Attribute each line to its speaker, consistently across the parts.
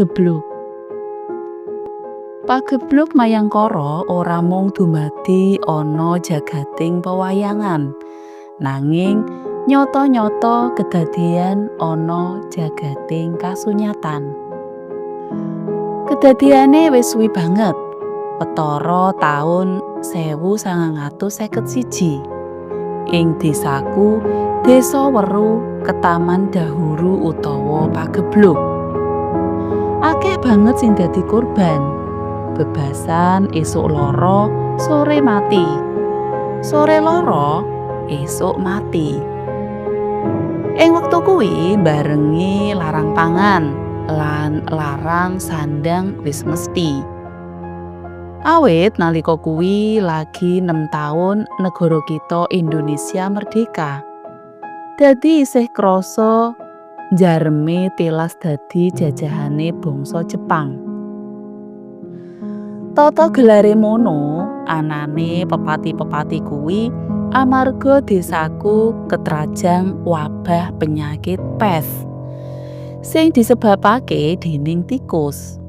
Speaker 1: Pagebluk. Pagebluk Mayangkara ora mung dumadi ana jagating pewayangan, nanging nyata-nyata kedadean ana jagating kasunyatan. Kedadiane wis suwi banget, watara taun 1951. Ing desaku, Desa Weru, Ketaman Dahuru utawa Pagebluk. Akeh banget sing dadi korban. Bebasan esuk lara, sore mati. Sore lara, esuk mati. Ing wektu kuwi barengi larang pangan lan larang sandang wis mesti. Awit nalika kuwi lagi 6 taun negara kita Indonesia merdeka. Dadi isih krasa jareme tilas dadi jajahane bangsa Jepang. Tata gelare mono anane pepati-pepati kuwi amarga desaku ketrajang wabah penyakit pes sing disebabake dening tikus.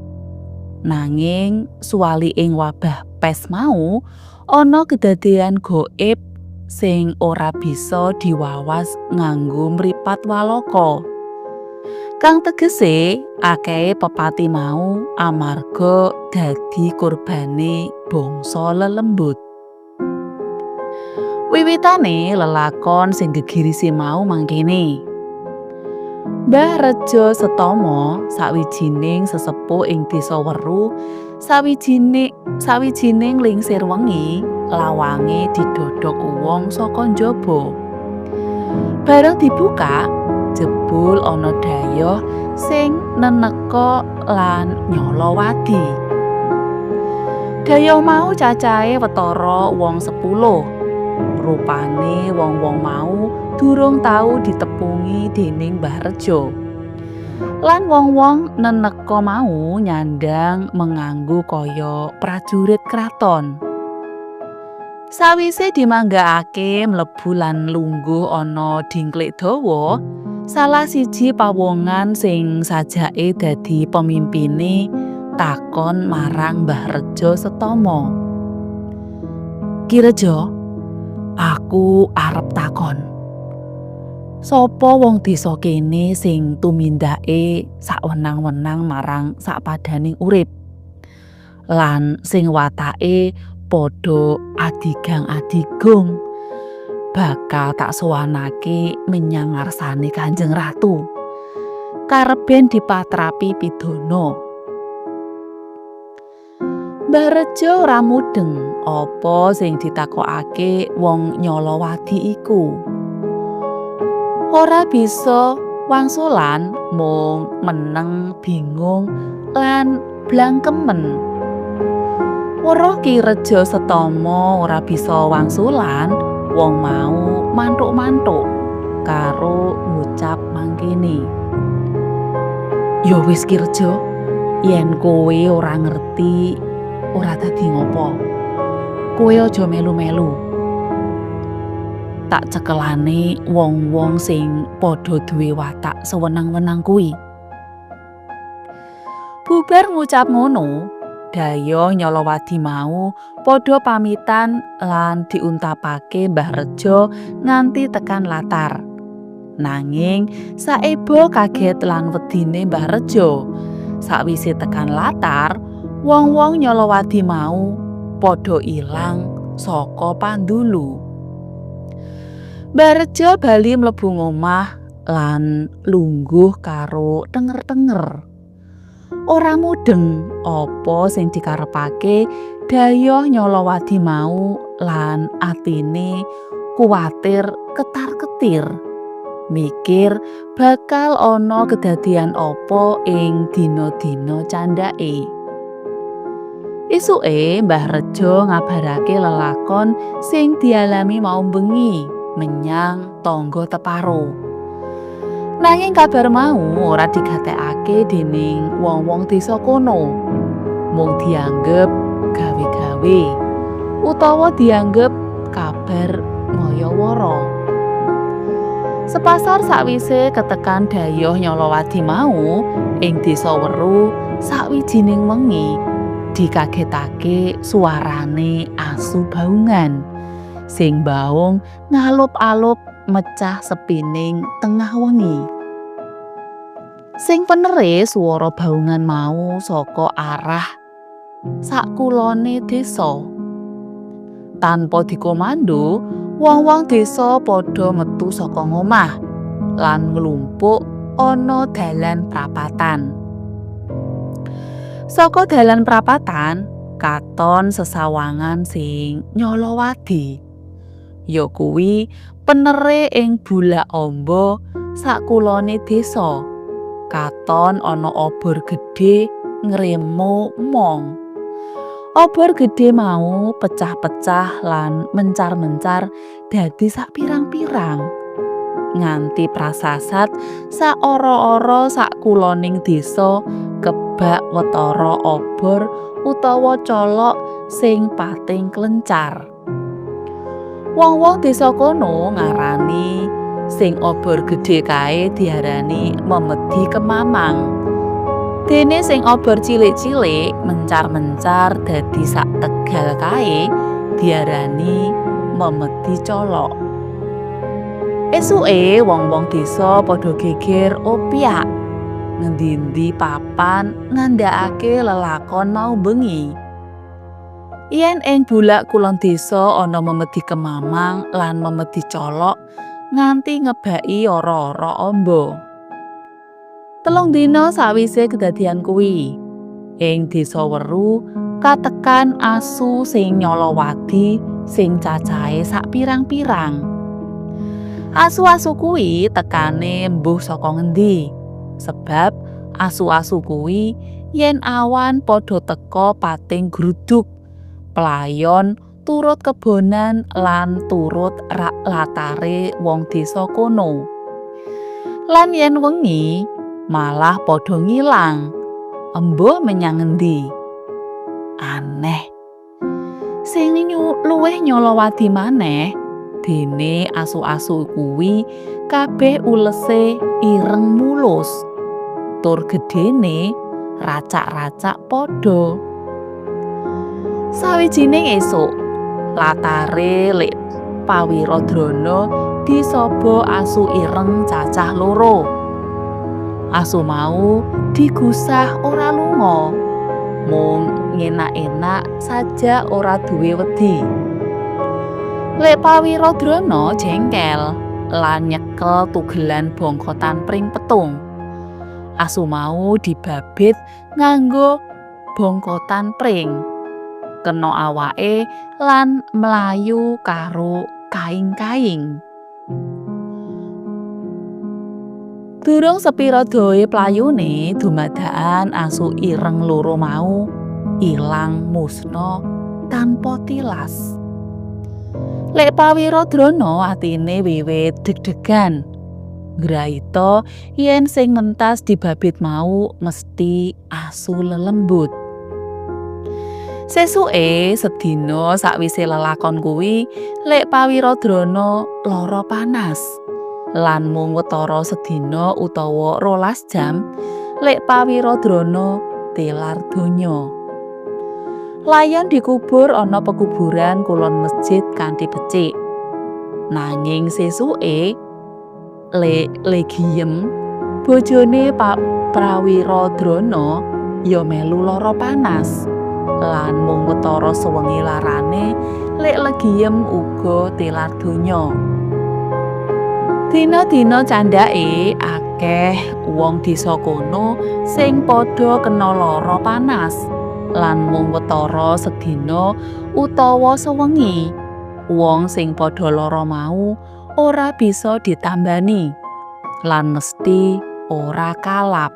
Speaker 1: Nanging suwaliking wabah pes mau ana kedadean gaib sing ora bisa diwawas nganggo mripat walaka. Kang tegese akehe pepati mau amarga dadi kurbane bangsa lelembut. Wiwitane lelakon sing gegirisi mau mangkene. Mbah Rejo Setomo, sawijining sesepuh ing Desa Weru, sawijining lingsir wengi, lawange didodok wong saka njaba. Bareng dibuka, jebul ana dhayoh sing neneka lan nyalawadi. Dhayoh mau cacahe watara wong 10. Rupane wong-wong mau durung tau ditepungi dening Mbah Rejo. Lan wong-wong neneka mau nyandang menganggo kaya prajurit kraton. Sawise dimanggakake mlebu lan lungguh ana dingklik dawa, salah siji pawongan sing sajake dadi pemimpine takon marang Mbah Rejo Setomo. "Ki Rejo, aku arep takon. Sapa wong desa kene sing tumindake sawenang-wenang marang sakpadaning urip? Lan sing watake padha adigang-adigung, bakal tak sowanake menyang ngarsane Kanjeng Ratu. Kareben dipatrapi pidana." Mbah Rejo ora mudeng apa sing ditakokake wong nyalawadi iku. Ora bisa wangsulan, mung meneng bingung lan blangkemen. Weruh Ki Rejo Setomo ora bisa wangsulan, wong mau manthuk-manthuk karo ngucap mangkene. "Ya wis Ki Rejo, yen kowe ora ngerti ora dadi ngopo. Kowe aja melu-melu. Tak cekelane wong-wong sing padha duwe watak sewenang-wenang kuwi." Bubar ngucap ngono, dhayoh nyalawadi mau padha pamitan lan diuntapake Mbah Rejo nganti tekan latar. Nanging saeba kaget lan wedine Mbah Rejo, sakwise tekan latar, wong-wong nyalawadi mau padha ilang saka pandulu. Mbah Rejo bali mlebu ngomah lan lungguh karo tenger-tenger. Ora mudeng apa sing dikarepake dhayoh nyalawadi mau lan atine kuwatir ketar-ketir. Mikir bakal ana kedadian apa ing dina-dina candhake. Isuke Mbah Rejo ngabarake lelakon sing dialami mau bengi menyang tangga teparo. Nanging kabar mau ora digatekake dening wong-wong desa kono. Mung dianggep gawe-gawe utawa dianggep kabar ngayawara. Sepasar sakwise ketekan dhayoh Nyolowadi mau ing desa Weru sawijining wengi dikagetake suarane asu baungan sing baung ngalup-alup mecah sepining tengah wengi. Sing penere swara baungan mau saka arah sakulone desa. Tanpa dikomando, wong-wong desa padha metu saka ngomah lan nglumpuk ana dalan prapatan. Saka dalan prapatan katon sesawangan sing nyolowadi. Ya kuwi penere ing bulak amba sakulone desa. Katon ana obor gedhe ngremo mong. Obor gedhe mau pecah-pecah lan mencar-mencar dadi sapirang-pirang. Nganti prasasat saora-ora sakuloning desa kebak watara obor utawa colok sing pating klencar. Wong-wong desa kono ngarani sing obor gedhe kae diarani memedi kemamang. Dene sing obor cilik-cilik mencar-mencar dadi sak tegal kae diarani memedi colok. Esuke wong-wong desa padha geger opyak ngendi-endi papan ngandhakake lelakon mau bengi. Yen ing bulak kulon desa ana memedi kemamang lan memedi colok nganti ngebaki ora-ora amba. 3 dina sawise kedadian kuwi, ing desa Weru katekan asu sing nyolowadi sing cacahe sapirang-pirang. Asu-asu kuwi tekane mbuh saka ngendi, sebab asu-asu kuwi yen awan padha teka pating gruduk, playon turut kebonan lan turut rak latare wong desa kono. Lan yen wengi malah padha ngilang, embuh menyang ngendi. Aneh. Sing luwih nyolowadi maneh, dene asu-asu kuwi kabeh ulese ireng mulus. Tur gedene racak-racak padha. Sawijining esuk, latare Lek Pawiradrana disaba asu ireng cacah 2. Asu mau digusah ora lunga, mung ngenak-enak saja ora duwe wedi. Lek Pawiradrana jengkel lan nyekel tugelan bongkotan pring petung. Asu mau dibabit nganggo bongkotan pring. Kena awake lan mlayu karo kaing-kaing. Durung sepira doe playune dumadakan asu ireng 2 mau ilang musna tanpa tilas. Lek Pawiradrana atine wiwit deg-degan. Ngraita yen sing mentas dibabit mau mesti asu lelembut. Sesuke sedina sakwise lelakon kuwi, Lek Pawiradrana lara panas. Lan mung wetara sedina utawa 12 jam, Lek Pawiradrana tilar donya. Layon dikubur ana pekuburan kulon masjid kanthi becik. Nanging sesuke Lek Legiem bojone Pak Prawiradrana ya melu lara panas. Lan mung wetara sewengi larane, Lek Legiem uga tilar donya. Dina-dina candhake akeh wong desa kono sing padha kena lara panas lan mung wetara sedina utawa sewengi. Wong sing padha lara mau ora bisa ditambani lan mesti ora kalap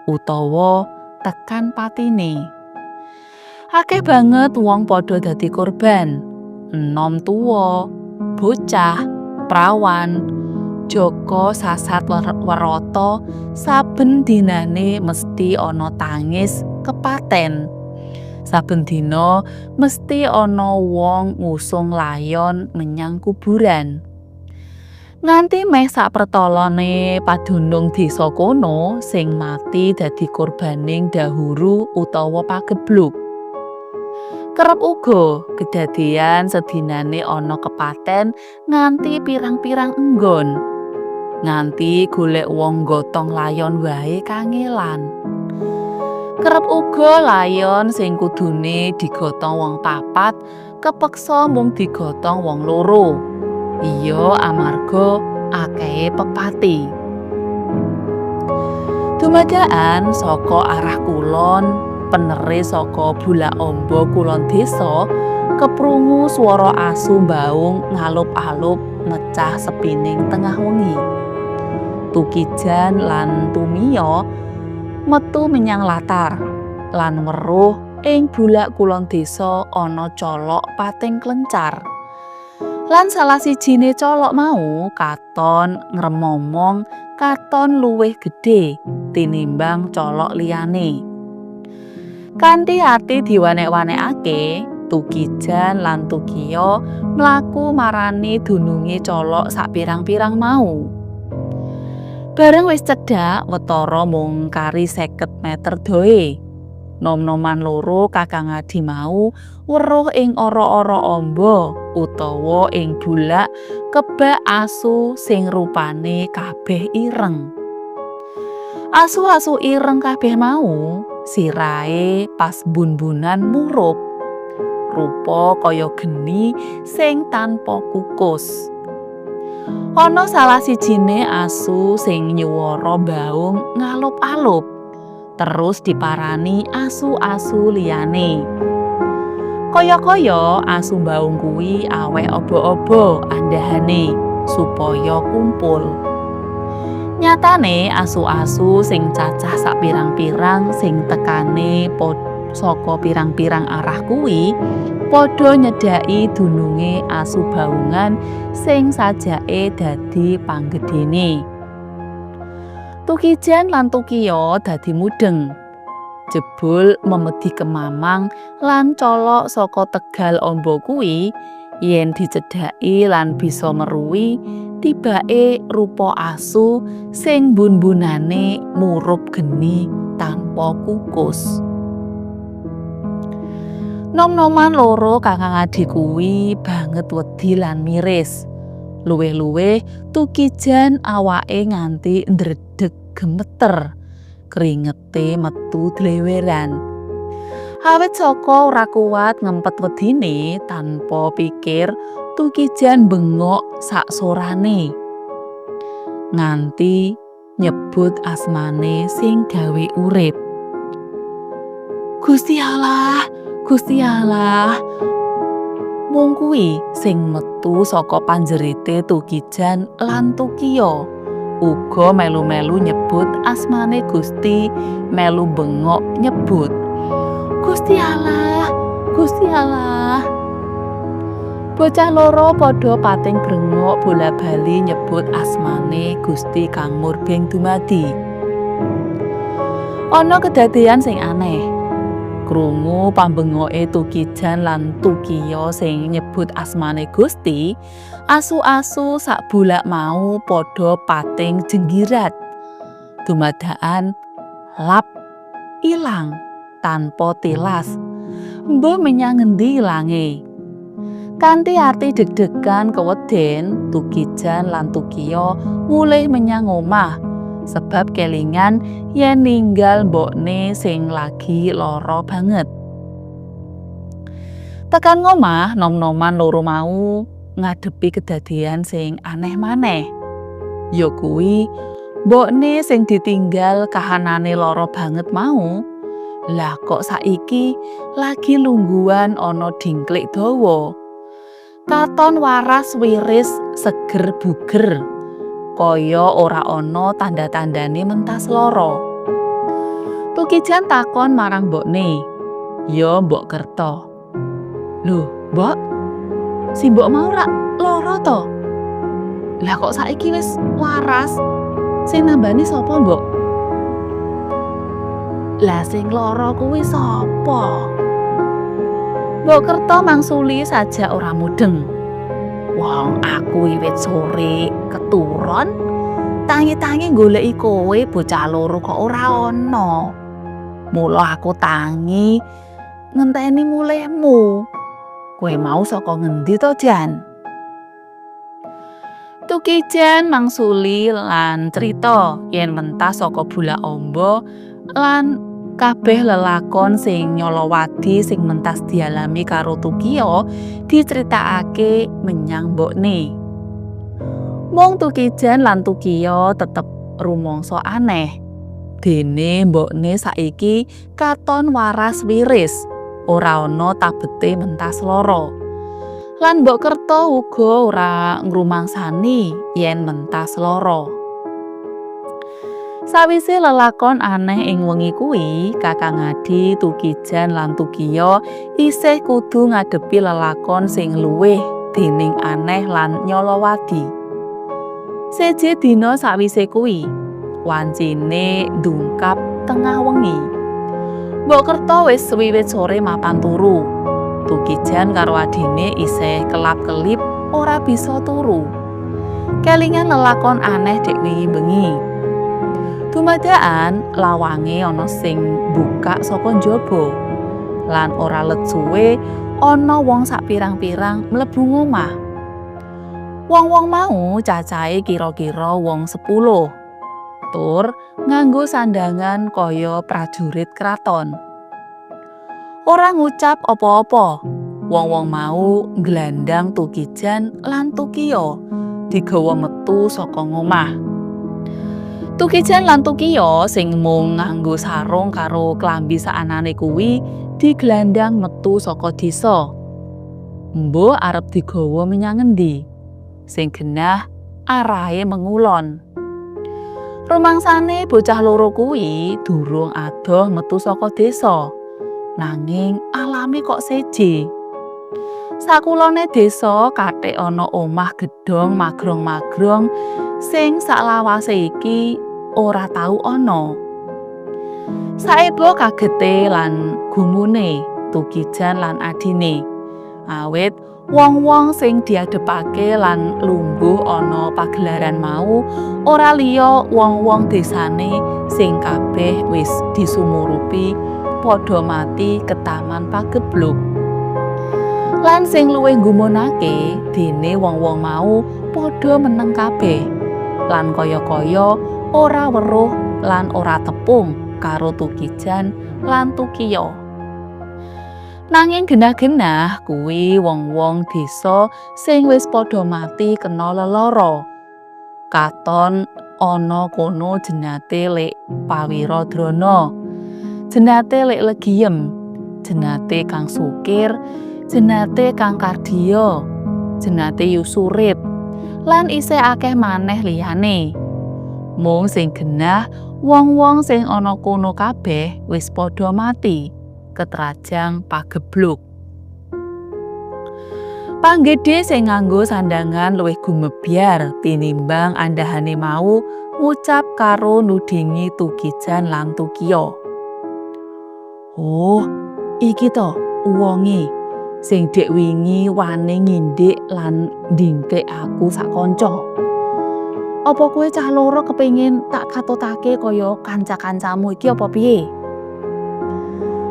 Speaker 1: utawa tekan patine. Akeh banget wong padha dadi korban, enom tuwa, bocah, prawan, jaka sasat werata saben dinane mesti ana tangis kepaten. Saben dina mesti ana wong ngusung layon menyang kuburan. Nganti meh sapertolone padunung desa kono sing mati dadi korbaning dahuru utawa pagebluk. Kerep uga kedadean sedinane ana kepaten nganti pirang-pirang enggon. Nganti golek wong gotong layon wae kangelan. Kerep uga layon sing kudune digotong wong papat kepeksa mung digotong wong loro. Iya amarga akehe pepati. Dumadakan saka arah kulon, penere saka bulak amba kulon desa, keprungu swara asu mbaung ngalup-alup mecah sepining tengah wengi. Tukijan lan Tumiya metu menyang latar lan weruh ing bulak kulon desa ana colok pating klencar. Lan salah sijine colok mau katon ngremomong katon luwih gedhe tinimbang colok liyane. Kanthi ati diwanek-wanekake, Tukijan lan Tukiya mlaku marani dununge colok sapirang-pirang mau. Bareng wis cedhak, watara mung kari 50 meter dohe. Nom-noman loro kakang adi mau weruh ing ora-ora amba utawa ing bulak kebak asu sing rupane kabeh ireng. Asu-asu ireng kabeh mau sirahe pas bun-bunan murup. Rupa kaya geni sing tanpa kukus. Ana salah sijine asu sing nyuwara mbaung ngalup-alup. Terus diparani asu-asu liyane. Kaya-kaya asu mbaung kuwi aweh aba-aba andahane supaya kumpul. Nyatane asu-asu sing cacah sapirang-pirang sing tekane saka pirang-pirang arah kuwi padha nyedhaki dununge asu baungan sing sajake dadi panggedhene. Tukijan lan Tukiya dadi mudeng. Jebul memedi kemamang lan colok saka tegal amba kuwi yen dicedhaki lan bisa meruhi tibake rupa asu sing bun-bunane murup geni tanpa kukus. Nom-noman loro kakang adi kuwi banget wedi lan miris. Luwih-luwih Tukijan awake nganti ndredeg gemeter, kringete metu dleweran. Awit saka ora kuat ngempet wedine tanpa pikir, Tukijan bengok sak sorane nganti nyebut asmane sing gawe urip. Gusti Allah, Gusti Allah. Mung kuwi sing metu saka panjerite Tukijan lan Tukiya. Uga melu-melu nyebut asmane Gusti, melu bengok nyebut Gusti Allah, Gusti Allah. Bocah loro padha pating brengok bola-bali nyebut asmane Gusti kang murbeng dumadi. Ana kedadean sing aneh. Krungu pambengoke Tukijan lan Tukiya sing nyebut asmane Gusti, asu-asu sak bulak mau padha pating jenggirat. Dumadakan lap ilang tanpa tilas. Mbuh menyang ngendi ilange? Kanthi ati deg-degan keweden, Tukijan lan Tukiya mulih menyang omah sebab kelingan yen ninggal mbokne sing lagi lara banget. Tekan ngomah, nom-noman loro mau ngadepi kedadean sing aneh maneh. Ya kuwi mbokne sing ditinggal kahanane lara banget mau. Lah kok saiki lagi lungguhan ana dingklik dawa. Katon waras wiris seger buger. Kaya ora ana tanda-tandane mentas lara. Tukijan takon marang mbokne. Ya Mbok Kerto. Lho, Mbok, si mbok mau rak lara to? Lah kok saiki wis waras? Sing nambani sapa, Mbok? Lah sing lara kuwi sapa? Mbok Kerto mangsuli sajak ora mudeng. Wong aku wiwit sore keturon, tangi-tangi goleki kowe bocah loro kok ora ana. Mula aku tangi ngenteni mulihmu. Kowe mau saka ngendi to, Jan? Tukijan mangsuli lan crita yen mentas saka Bulak Amba lan kabeh lelakon sing nyolowadi sing mentas dialami karo Tukiya dicritakake menyang mbokne. Mung Tukijan lan Tukiya tetep rumangsa aneh. Dene mbokne saiki katon waras wiris, ora ana tabete mentas lara. Lan Mbok Kerto uga ora ngrumangsani yen mentas lara. Sawise lelakon aneh ing wengi kuwi, Kakang Adi, Tukijan lan Tukiya isih kudu ngadepi lelakon sing luwih dening aneh lan nyolowadi. Seje dina sawise kuwi, wancine ndungkap tengah wengi. Mbok Kerto wis wiwit sore mapan turu. Tukijan karo adine isih kelap-kelip ora bisa turu. Kelingan lelakon aneh dek wingi bengi. Dumadakan lawange ana sing mbukak saka njaba. Lan ora let suwe ana wong sapirang-pirang mlebu ngomah. Wong-wong mau cacahe kira-kira wong 10. Tur nganggo sandangan kaya prajurit kraton. Ora ngucap apa-apa. Wong-wong mau ngglandang Tukijan lan Tukiya digawa metu saka ngomah. Tukijan lan Tukiya sing mung nganggo sarung karo klambi saanane kuwi diglandang metu saka desa. Mbuh arep digawa menyang ngendi? Sing genah arahe mengulon. Rumangsane bocah loro kuwi durung adoh metu saka desa. Nanging alame kok seje. Sakulone desa kathik ana omah gedhong magrong-magrong sing saklawase iki ora tau ana. Saeba kagete lan gumune Tukijan lan adine. Awit wong-wong sing diadepake lan lungguh ana pagelaran mau ora liya wong-wong desane sing kabeh wis disumurupi padha mati ketaman pagebluk. Lan sing luwih nggumunake dene wong-wong mau padha meneng kabeh lan kaya-kaya ora weruh lan ora tepung karo Tukijan lan Tukiya. Nanging genah-genah kuwi wong-wong desa sing wis padha mati kena lelara. Katon ana kono jenate Lek Pawira Drana, jenate Lek Legiem, jenate Kang Sukir, jenate Kang Kardiya, jenate Yusurit, lan isih akeh maneh liyane. Mung sing genah wong-wong sing ana kono kabeh wis padha mati ketrajang pagebluk. Panggede sing nganggo sandangan luwih gumebyar tinimbang andhahane mau ngucap karo nudingi Tukijan lan Tukiya. "Oh, iki to wonge sing dek wingi wani ngindik lan ndingkik aku sak kanca. Apa kowe cah loro kepengin tak katutake kaya kanca-kancamu iki apa piye?"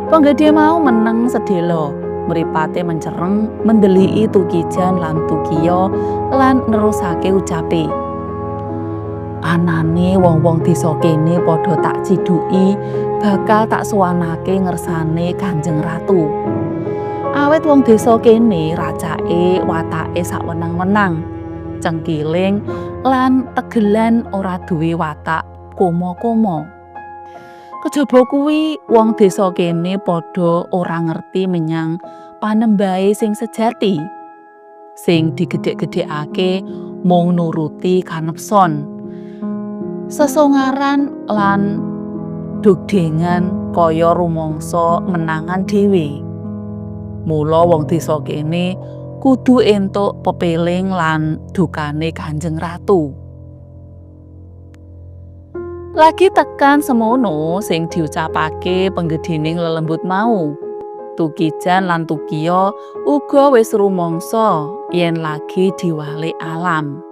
Speaker 1: Penggede mau meneng sedelo, mripate mencereng mendeliki Tukijan lan Tukiya lan nerusake ucape. "Anane wong-wong desa kene padha tak cidhuki bakal tak sowanake ngersane Kanjeng Ratu. Awit wong desa kene racake watake sawenang-wenang, cengkiling lan tegelan ora duwe watak koma-koma. Kejaba kuwi wong desa kene padha ora ngerti menyang panembahe sing sejati. Sing digedhek-gedhekake mung nuruti kanepson, sesongaran lan dugdengan kaya rumangsa menangan dhewe. Mula wong desa kene kudu entuk pepeling lan dukane Kanjeng Ratu." Lagi tekan semono sing diucapake penggedhining lelembut mau. Tukijan lan Tukiya uga wis rumangsa yen lagi diwalik alam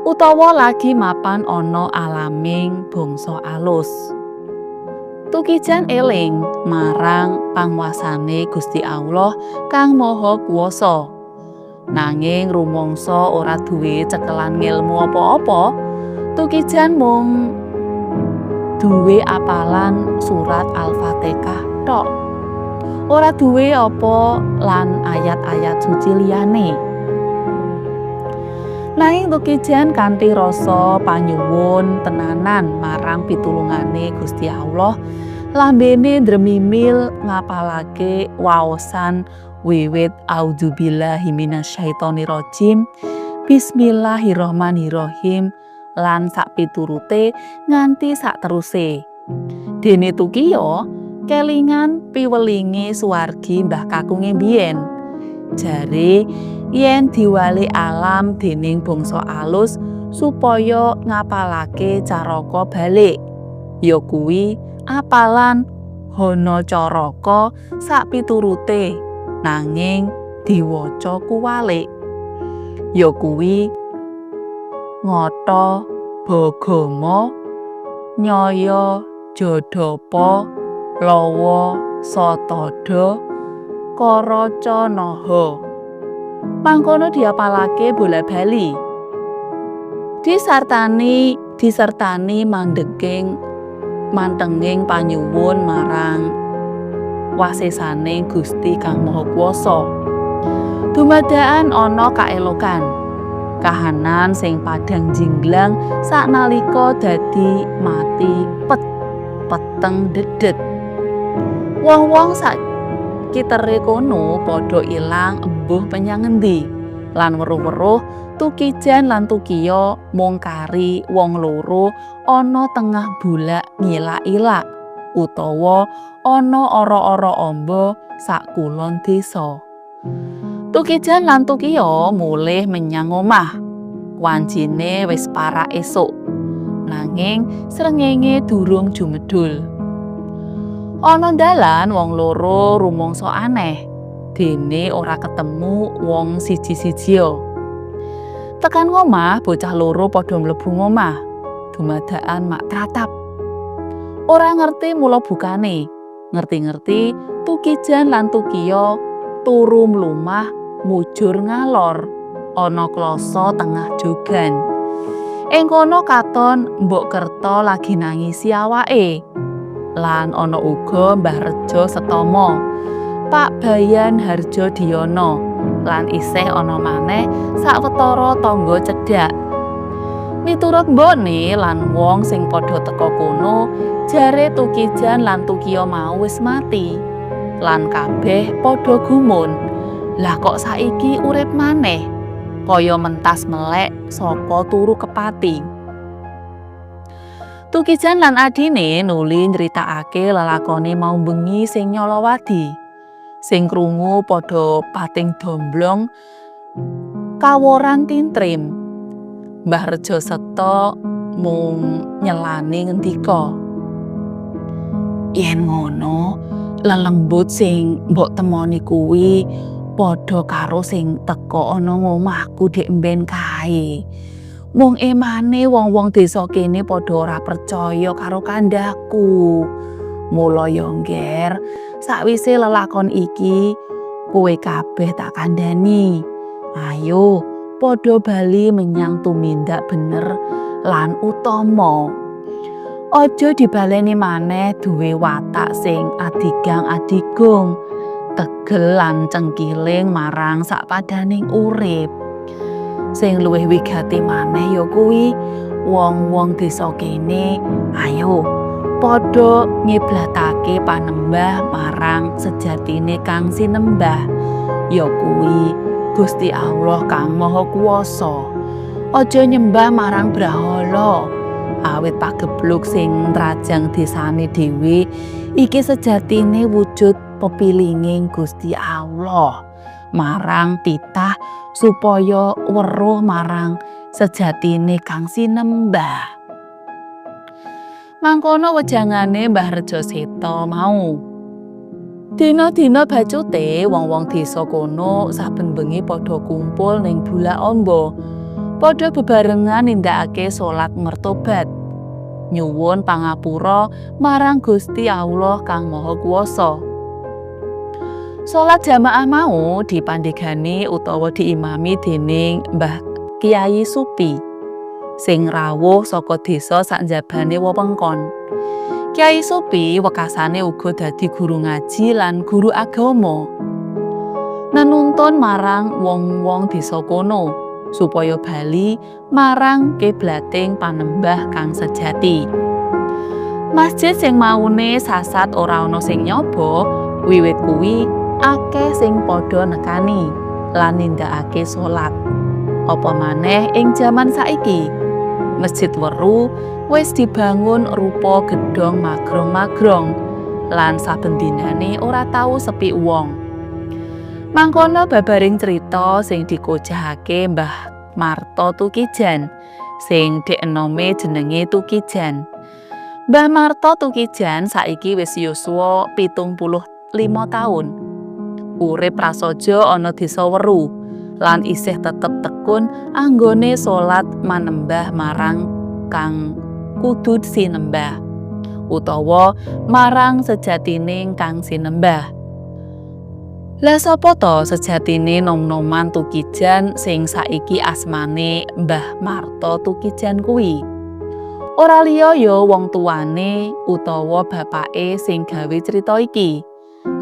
Speaker 1: utawa lagi mapan ana alaming bangsa alus. Tukijan eling marang panguasane Gusti Allah kang Maha Kuwasa. Nanging rumangsa ora duwe cekelan ngelmu apa-apa, Tukijan mung duwe apalan surat Al-Fatihah tok. Ora duwe apa lan ayat-ayat suci liyane. Nanging Tukijan kanthi rasa panyuwun tenanan marang pitulungane Gusti Allah, lambene ndremimil ngapalake waosan wiwit auzubillahi minasyaitonirrajim, bismillahirrahmanirrahim lan sakpiturute nganti sakteruse. Dene Tukiya kelingan piwelinge suwargi mbah kakunge biyen. Jare yen diwalik alam dening bangsa alus supaya ngapalake caraka balik, ya kuwi apalan hana caraka sakpiturute nanging diwaca kuwalik. Ya kuwi ngata bagama nyaya jadapa lawa satada karacanaha. Mangkono diapalake bola-bali. Disertani mandeging mantenging panyuwun marang wasesane Gusti Kang Maha Kuwasa. Dumadakan ana kaelokan kahanan sing padhang jinglang saknalika dadi mati pet peteng dedet. Wong-wong sak kitere kono padha ilang embuh menyang ngendi, lan weruh-weruh Tukijan lan Tukiya mung kari wong loro ana tengah bulak ngilak-ilak utawa ana ora-ora amba sak kulon desa. Tukijan lan Tukiya mulih menyang omah. Wancine wis parak esuk, nanging srengenge durung jumedul. Ana dalan wong loro rumangsa aneh, dene ora ketemu wong siji-sijia. Tekan ngomah, bocah loro padha mlebu ngomah. Dumadakan mak tratap. Ora ngerti mula bukane. Ngerti-ngerti Tukijan lan Tukiya turu mlumah mujur ngalor ana klasa tengah jogan. Ing kono katon Mbok Kerto lagi nangisi awake. Lan ana uga Mbah Rejo Setomo, Pak Bayan Harjo Diono, lan isih ana maneh sawetara tangga cedhak. Miturut mbokne lan wong sing padha teka kono, jare Tukijan lan Tukiya mau wis mati. Lan kabeh padha gumun. Lah kok saiki urip maneh? Kaya mentas melek saka turu kepati. Tukijan lan adine nuli nyritakake lelakone mau bengi sing nyalawadi. Sing krungu padha pating domblong kaworan tintrim. Mbah Rejo Seta mung nyelani ngendika, "Yen ngono, lelembut sing mbok temoni kuwi padha karo sing teka ana ngomahku dek mben kae. Mung emane wong-wong desa kene padha ora percaya karo kandhaku. Mula ya, Ngger, sakwise lelakon iki kowe kabeh tak kandhani. Ayo padha bali menyang tumindak bener lan utama. Aja dibaleni maneh duwe watak sing adigang adigung, tegel lan cengkiling marang sakpadaning urip. Sing luwih wigati maneh ya kuwi wong-wong desa kene ayo padha ngiblatake panembah marang sejatine kang sinembah, ya kuwi Gusti Allah kang Maha Kuwasa. Aja nyembah marang brahala, awit pagebluk sing nrajang desane dhewe iki sejatine wujud pepilinging Gusti Allah marang titah supaya weruh marang sejatine kang sinembah." Mangkono wejangane Mbah Rejo Seta mau. Dina-dina bacute wong-wong desa kono saben bengi padha kumpul ning Bulak Amba. Padha bebarengan nindakake salat mertobat. Nyuwun pangapura marang Gusti Allah Kang Maha Kuwasa. Salat jamaah mau dipandhegani utawa diimami dening Mbah Kiai Supi sing rawuh saka desa sakjabane wewengkon. Kiai Supi wekasane uga dadi guru ngaji lan guru agama. Nenuntun marang wong-wong desa kono supaya bali marang kiblating panembah kang sejati. Masjid sing maune sasat ora ana sing nyoba, wiwit kuwi akeh sing padha nekani lan nindakake salat. Apa maneh ing jaman saiki? Masjid Weru wis dibangun rupa gedhong magrong-magrong lan saben dinane ora tau sepi wong. Mangkono babaring crita sing dikojahake Mbah Marto Tukijan sing dek enome jenenge Tukijan. Mbah Marto Tukijan saiki wis yuswa 75 taun. Urip prasaja ana desa Weru lan isih tetep tekun anggone salat manembah marang kang kudu sinembah utawa marang sejatine kang sinembah. Lah, sapa to sejatine nom-noman Tukijan sing saiki asmane Mbah Marto Tukijan kuwi? Ora liya ya wong tuane utawa bapake sing gawe crita iki.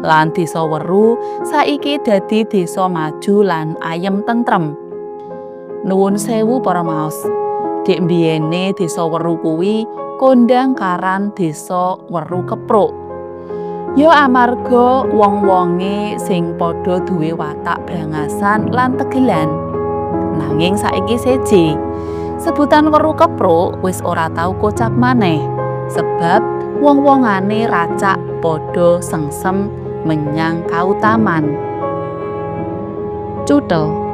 Speaker 1: Lan desa Weru saiki dadi desa maju lan ayem tentrem. Nuwun sewu, para maos. Dek mbiyene desa Weru kuwi kondang karan desa Weru Kepruk. Ya amarga wong-wonge sing padha duwe watak brangasan lan tegelan. Nanging saiki seje. Sebutan Weru Kepruk wis ora tau kocap maneh. Sebab wong-wongane racak padha sengsem menyang kautaman. Cutel.